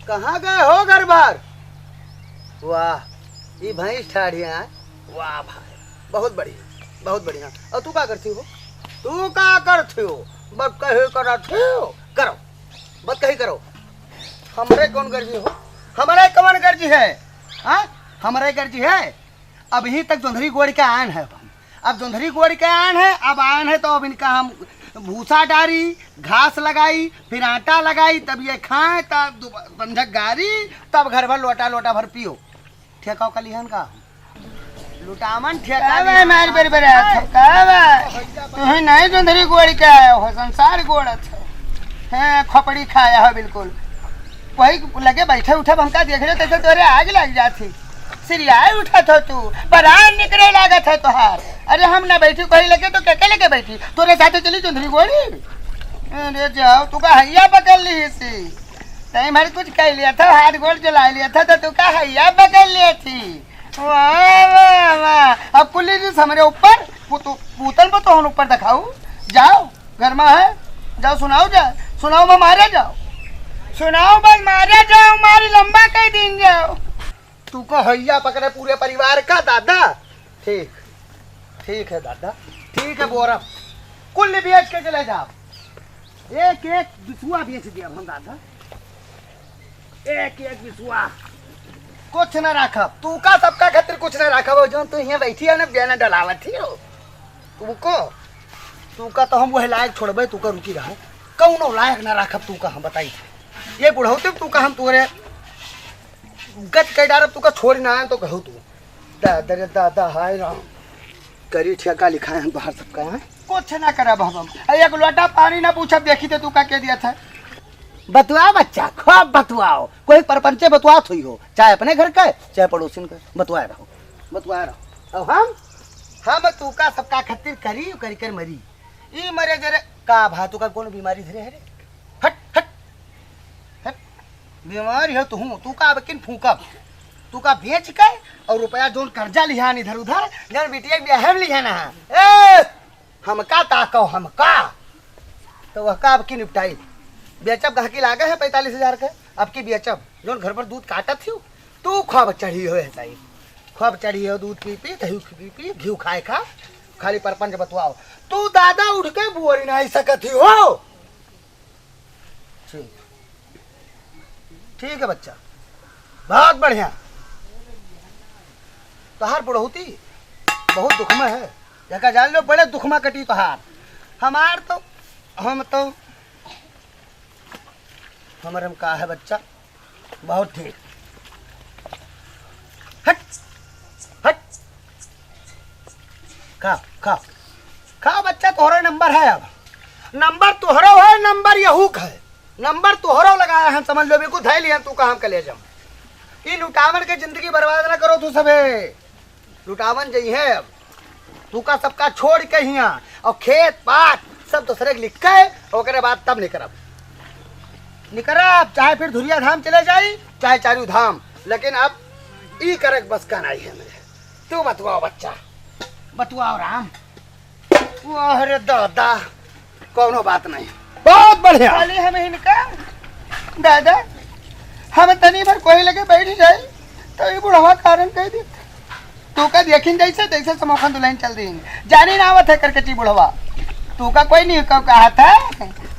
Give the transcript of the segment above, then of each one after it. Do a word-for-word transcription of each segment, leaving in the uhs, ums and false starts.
कहाँ गए हो घर भर? वाह, ई भैंस ठाढ़ी है। वाह भाई, बहुत बढ़िया, बहुत बढ़िया। और तू का करती हो? तू का करती हो? बस कही करत हो, करो, बस कही करो। हमरे कौन गर्जी हो? हमरे कौन गर्जी है? हाँ, हमरे गर्जी है। अबहीं तक जोंधरी गोड़ के आन है हम। अब जोंधरी गोड़ के आन है, अब आन है तो अब इनका हम भूसा डारी, घास लगाई, फिर आटा लगाई, तब ये खाएं, तब दु-, बंधक गारी, तब घर भर लोटा लोटा भर पियो। ठेका का लिहन का? लुटावन ठेका का बा, लिहन मार का? बर बर आत हो, का बा? तुही नहीं जोंधरी गोड़ के आया हो, संसार गोड़त हो। हैं, खोपड़ी खाया हो बिल्कुल। वही लगे बैठे उठे हमका देख रहे, तैसे तोरे आग लग जाती। सिरियाए उठत हो तू, बरान निकरे लागत है तोहार। अरे हम ना बैठी कोई लगे तो केके लगे बैठी? तोरे साथे चली जोंधरी गोड़ी? अरे जाओ, तू का हैया पकड़ ली सी। तई मारे कुछ कह लिया था, हाथ गोड़ चला लिया था, तो तू का हैया पकड़ लिया थी। वाह, वाह, वाह। अब कुली जी हमरे ऊपर, पू-, तू-, पूतन पर तो हम ऊपर दिखाऊ। जाओ, घर में है, जाओ सुनाओ जा, सुनाओ में मारे जाओ, सुनाओ बस मारे जाओ, मारी लंबा कह दिन जाओ। तू का हैया पकड़े पूरे परिवार का दादा? ठीक, ठीक है दादा, ठीक है बोरा, कुल बेच के चले जाओ। एक एक बिसुआ बेच दिया हम दादा, एक एक बिसुआ, कुछ ना राखब। तू का सबका खातिर कुछ ना राखब, जौन तू हियाँ बैठी है ना, बयाना डलावत ही हो। तू को, तू का तो हम वह लायक छोड़बे, तू का रुकी रहो, कौनो लायक ना राखब तू का, हम बताई थे। ये बुढ़ौती तू का हम तोरे गच कह डारब, तू का छोड़ ना आए तो कहू तू। दादा रे दादा, हाय राम, करी ठेका लिखाए हम तोहार सबका, हैं? कुछ ना करब हम, हम। आ, एक लोटा पानी ना पूछब, देखी तो तू का के दिया था। बतुआ बच्चा, खूब बतुआओ, कोई परपंचे बतुआत हुई हो, चाहे अपने घर का, चाहे पड़ोसिन का, बतुआ रहो, बतुआ रहो। अब हम, हम तू का सबका खातिर करी, करी कर मरी। ई मरे जरे का भा, तू का कौन बीमारी धरे है रे? हट, हट, हट। बीमारी हो तू, तू का अब किन फूकब? तू का बेच के और रुपया जोन कर्जा लिहान इधर उधर, जोन बिटिया के ब्याह में लिहान है। ए, हमका ताको, हमका। तो वह का अब की निपटाई? बेचब गहकी लागे है पैंतालीस हजार के, अब की बेचब। जोन घर पर दूध काटत थी, तू खूब चढ़ी हो है साई। खूब चढ़ी हो, दूध पी पी, दही पी पी, घी खाए खा, खाली परपंच बतुआओ। तू दादा उठ के बोरी नहीं सकत ही हो। ठीक, ठीक है बच्चा, बहुत बढ़िया। तोहार बुढ़ौती बहुत दुख में है, जका जान लो बड़े दुख में कटी तोहार। हमार तो, हम तो, हमर हम का है बच्चा, बहुत ठीक। हट, हट। खा, खा, खा बच्चा, तोहरो नंबर है अब। नंबर तोहरो है, नंबर यहू का है। नंबर तोहरो लगाया है, समझ लो, बिल्कुल धै लिया तू कहाँ के ले जाऊँ। ई लुटावन के जिंदगी बर्बाद ना करो तू सबे। लुटावन जइहे अब। तू का सबका छोड़ के हियाँ और खेत पात सब दूसरे के लिख के ओकरे बाद तब निकरब। निकरब, चाहे फिर धुरिया धाम चले जाई, चाहे चारू धाम, लेकिन अब ई करे के बस का नहीं है मेरे। तू बतुआओ बच्चा, बतुआओ राम। वाह रे दादा, कौनो बात नहीं, बहुत बढ़िया। खाली हम इनका दादा, हम तनी भर कोई लगे बैठ जाई तो ई बुढ़वा कारण कह दी। तू का देखिन जैसे तैसे समोखन दुल्हन चल दी, जानी ना आवत है करकटी बुढ़वा। तू का कोई नहीं कहा था,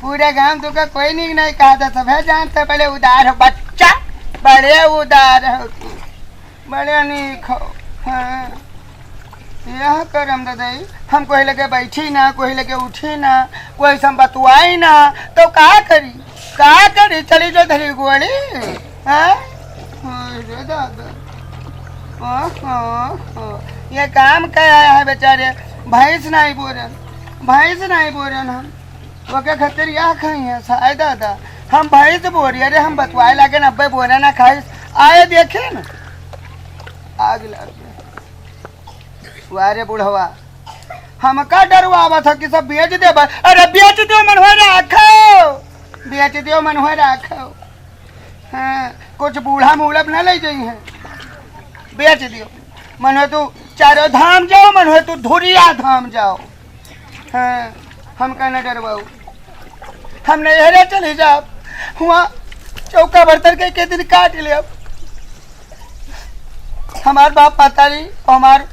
पूरे गांव तू का कोई नहीं, नहीं कहा था, सब है जानते पहले उदार हो बच्चा, बड़े उदार हो तू। बड़े नीक हो। हाँ। यह करम ददई, हम कोई लगे बैठी ना, कोई लगे उठी ना, कोई से हम बतुआई ना, तो का करी? का करी? चली जो धरी गोली। हाँ? ओह रे दादा। ओह, ओह, ओह। ये काम क्या आया है बेचारे? भैंस नहीं बोरन, भैंस नहीं बोरन हम। ओके खातिर यह खाई है, साय दादा। हम भैंस बोरी, अरे हम बतुआए लागे ना, अब्बे बोरा ना खाइस। आए देखे ना, आग लग गया। वाह रे बुढ़वा, हमका डरवावत है कि सब बेच देबा। अरे बेच दो, मन हो राखो, बेच दो, मन हो राखो। हाँ, कुछ बूढ़ा मूढ़ा न ले जाई है, बेच दियो। मन हो तू चारों धाम जाओ, मन हो तू धुरिया धाम जाओ। हाँ, हमका न डरवाओ, हम नैहरे चले जाब। हुआ चौका बर्तन के, के दिन काट ले। अब हमार बाप महतारी और हमार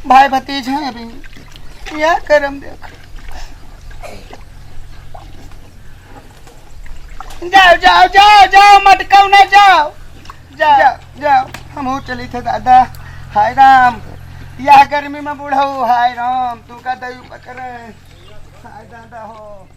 भाई भतीज हैं अभी, या करम देख। जाओ, जाओ, जाओ, जाओ, मटकाऊ ना जाओ। जाओ, जाओ, जाओ, हम हो चली थे दादा। हाय राम, या गर्मी में बुढ़ऊ, हाय राम, तू का दयू पकड़े। हाय दादा हो।